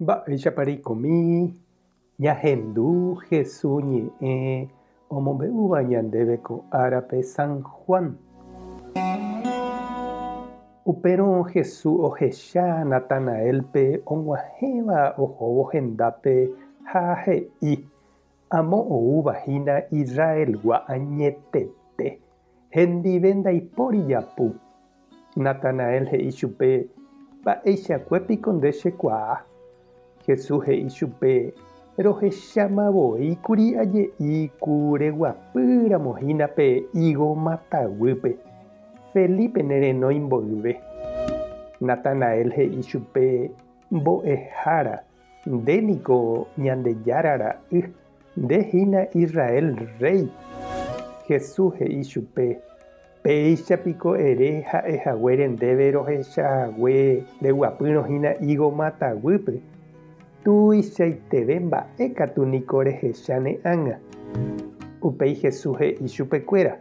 Mba'éichapa reikomi ñahendu Hesu ñe'ẽ omombe'úva ñandéve ko árape San Juan? Upérõ Hesu ohecha Natanaélpe og̃uahẽva ohóvo hendápe ha he'i, Amo oúva hína Israelgua añetete, Hendive ndaipóri japu. Natanael he'i chupe, Mba'eichakue piko nde chekuaa? Jesús he'i chupe, Rohecháma voi kuri aje'i ku reguapy ramo hína pe ígo mataguýpe, Felipe ne renói mboyve. Natanael he'i chupe, Mbo'ehára, nde niko Ñandejára ra'y, nde hína Israel rréi. Jesús he'i chupe, Péicha piko ere ha'e haguére ndéve rohecha hague reguapýrõ hína ígo mata guýpe? Tuichaiteve mba'e katu niko rehecha ne ág̃a. Upéi Jesús he'i chupekuéra,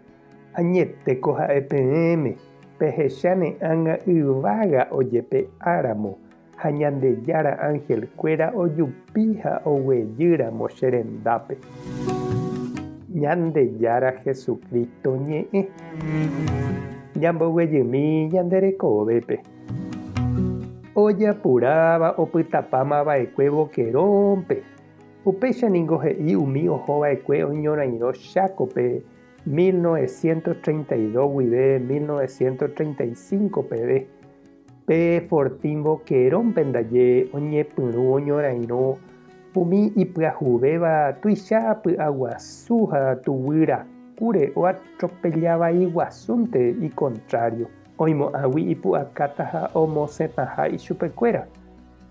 Añetéko ha'e peẽme, pehecha ne ág̃a yvága ojepe'áramo ha Ñandejára anhelkuéra ojupi ha oguejy ramo che rendápe. Ñandejára Jesucristo ñe'ẽ. Ñamboguejymi ñande rekovépe. Ojapuráva opytapáma va'ekue Boquerón-pe. Upéicha ningo he'i umi oho va'ekue oñorairõ Chákope 1932 guive 1935 peve. Pe Fortín Boquerón-pe ndaje oñepyrũ oñorairõ umi ipyahuvéva tuicha py'aguasu ha tuguy rakúre oatropella vai guasúnte ikontrário, oimo'ãgui ipu'akáta ha omosẽtaha ichupekuéra,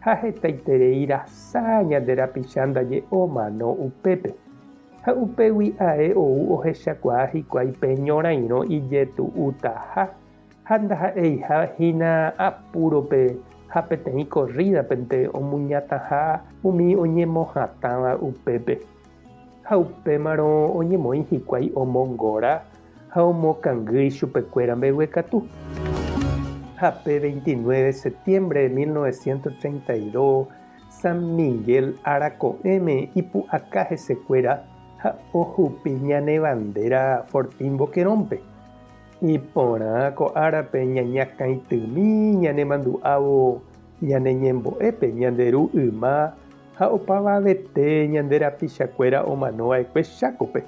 ha hetaiterei rasa ñande rapicha ndaje omano upépe. Ha upégui ae ou ohechakuaa hikuái pe ñorairõ ijetu'utaha. Ha ndaha'eiha hína apúrope ha peteĩ korrídapente omuñataha umi oñemohatãva upépe. Ha upémarõ oñemoĩ hikuái omongora ha omokangy ichupekuéra mbeguekatu. Ha pe 29 septiembre 1932 San Miguel ára ko'ẽme ipu'aka hesekuéra ha ohupi ñane bandera Fortín Boquerón-pe. Iporã ko árape ñañakãitymi ñanemandu'ávo ñane ñembo'épe ñande Ru yma ha opavavete ñande rapichakuéra omanova'ekue Chákope.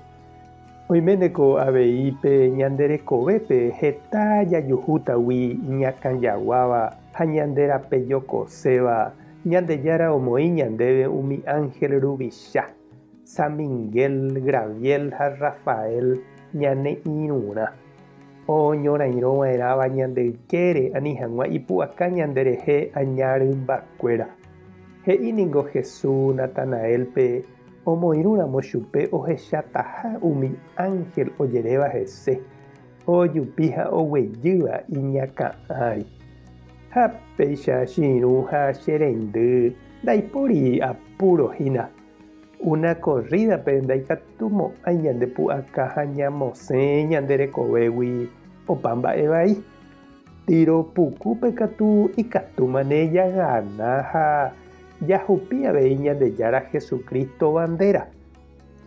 Oiméneko avei pe ñande rekovépe heta jajuhútagui iñakãjaguáva ha ñande rapejokoséva, Ñandejára omoĩ ñandéve umi ángel ruvicha, San Miguel, Graviel ha Rafael ñane irũrã, oñorairõ va'erãva ñande ykére ani hag̃ua ipu'aka ñanderehe aña rymbakuéra. He'i ningo Jesús Natanaélpe omoirũramo chupe ohechataha umi ánhel ojeréva hese, ojupi ha oguejýva iñakã ári. Ha péicha che irũ ha che reindy ndaipóri apúro hína. Una korrídape ndaikatumo'ãi ñande pu'aka ha ñamosẽ ñande rekovégui opa mba'e vai. Tiro pukúpe katu ikatúmane jagana ha jahupi avei Ñandejára Jesucristo bandera.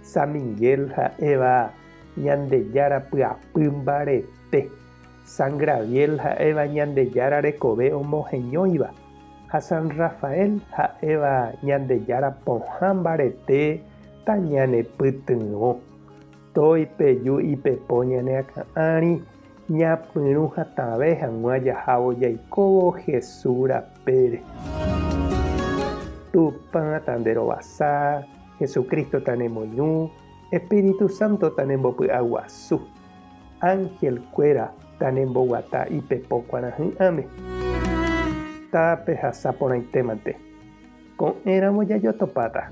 San Miguel ha'éva Ñandejára pyapy mbarete, San Graviel ha'éva Ñandejára rekove omoheñóiva. Ha San Rafael ha'éva Ñandejára pohã mbarete tañanepytyvõ. Toipeju ipepo ñane akã ári ñapyrũ hatãve hag̃ua jahávo jaikóvo Jesús rapére. Tupã tanderovasa, Jesucristo tanemoirũ, Espíritu Santo tanembopy'aguasu. Ángel-kuéra tanemboguata ipepo kuarahy'ãme. Tapehasa porãitémante. Ko'ẽramo jajotopáta.